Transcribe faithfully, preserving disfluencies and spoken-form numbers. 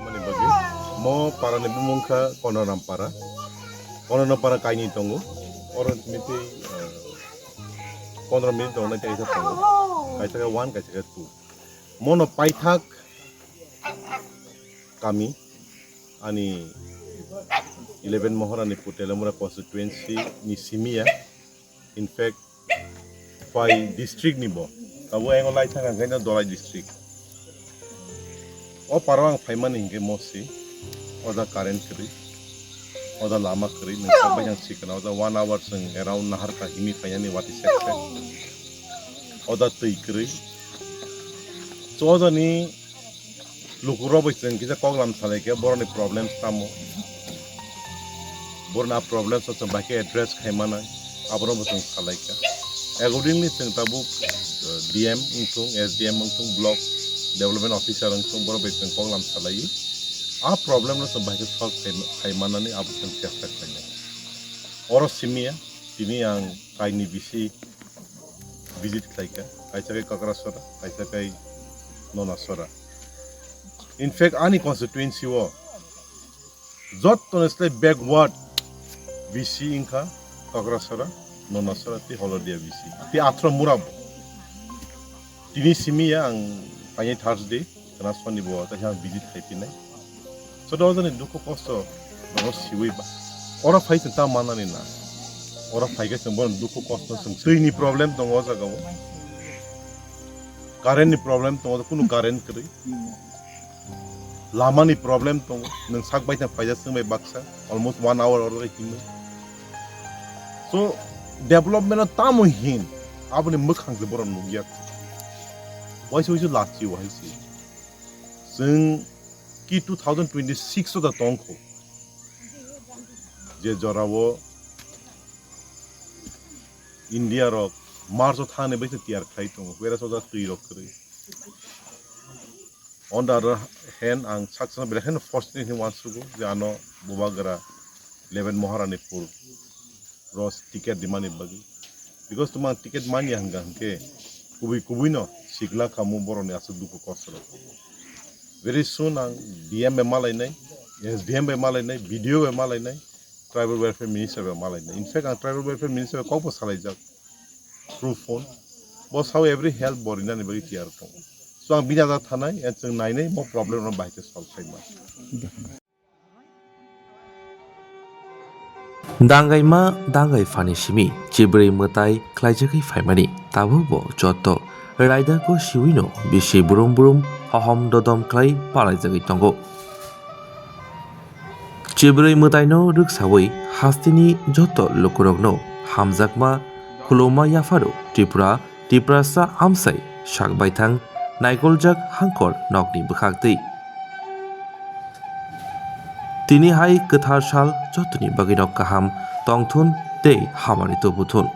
Mani bagwi mo para ni bumung kha Kononam para. Kononam para kainwi tongo. Oro mitwi, eh, pondro minute tongo, kaisa tongo. Kaisa khe one, kaisa khe two. Mono paithak kami ani eleven Moharani Putelamura constituency ni simiya. In fact, phai district ni bo. Abo engo lai thang ang kaino Dolai district. O paro ang phaimani hinkhe mosi. Oda current kwrwi. Oda lama kwrwi. Nung sak bai ang sikana. Oda one hour sung around nahar ka himi phainani wati sekse. Oda twi kwrwi. So oda ni lukurok bai chwng kisa koklam salai khe borokni problems tamo. Borokni a problems o chwng bai khe address khai manai, abono bo chwng salai kha. Accordingly chwng tabuk, uh, D M wngthung, S D M wngthung, block development officer wngthung, borok bai chwng koklam salai. A problem no chwng bai khe solve khai, khai manani abo chwng chesta khlainai. Oro simiya, tini ang kaini bisi visit khlaikha, kaisa khe Kakrasora, kaisa khe Nonasora. In fact, ani constituency o jottoni slai backward V C wngkha Kakrasora, Nonasora, tei Holodia V C. Tei athro mura bo. Tini simi ya ang paini Thursday, kana Sonibo, ta ang visit khai pinai. Sodo jani dukhu kosto, nono siwi ba. Ora phai chwng ta manani na. Ora phai khe chwng bono dukhu kosto chwng. Twi ni problem tongo o jaga o. Current ni problem tongo, kunu current kwrwi. Lama ni problem tongo. Nwng sak bai ta phaijak chwng bai baksa. Almost one hour oro himwi. So, development o tamo hin. Aboni mwkhang se borom nukya. Waisa waisa lachi wahai se. Chwng ki two thousand twenty-six o da tongkho. Je jorao India rok March o thani bai se tiyar khlai tongo. Whereas o da twi rok kwrwi. On the other hand, ang saksa belai kheno fortunate hinwi uansugo je ano Bubagra eleven Moharanipur ros ticket dimani bagwi. Because tuma ang ticket manya hwnga hwnkhe kubui kubui no sikla khamu borokni aswk dukhu kosto rok. Very soon ang D M bai malainai, S D M bai malainai, B D O bai malainai, Tribal Welfare Minister bai malainai. In fact, ang Tribal Welfare Minister bai kokbo salaijak through phone. Bo sao every help bo rinani bagwi tiyar tongo. So ang bini ajak thanai, and chwng nainai bo problem no bahai khe solve khaima. Dangaima dangai phani simi chibrwi mwtai khlaijagwi phaimani, tabukbo joto raidako siwino bisi brum brum hohom dodom khlai palaijagwi tongo. Chibrwi mwtaino rwksawi hasteni joto lukurokno hamjakma khuluma yapharo Tripura Tiprasa amsai sak baithang naikoljak hangkor nokni bwkhaktwi. Tini hai kwthar sal jotoni bagwino kaham tongthun tei hamari tubuthun.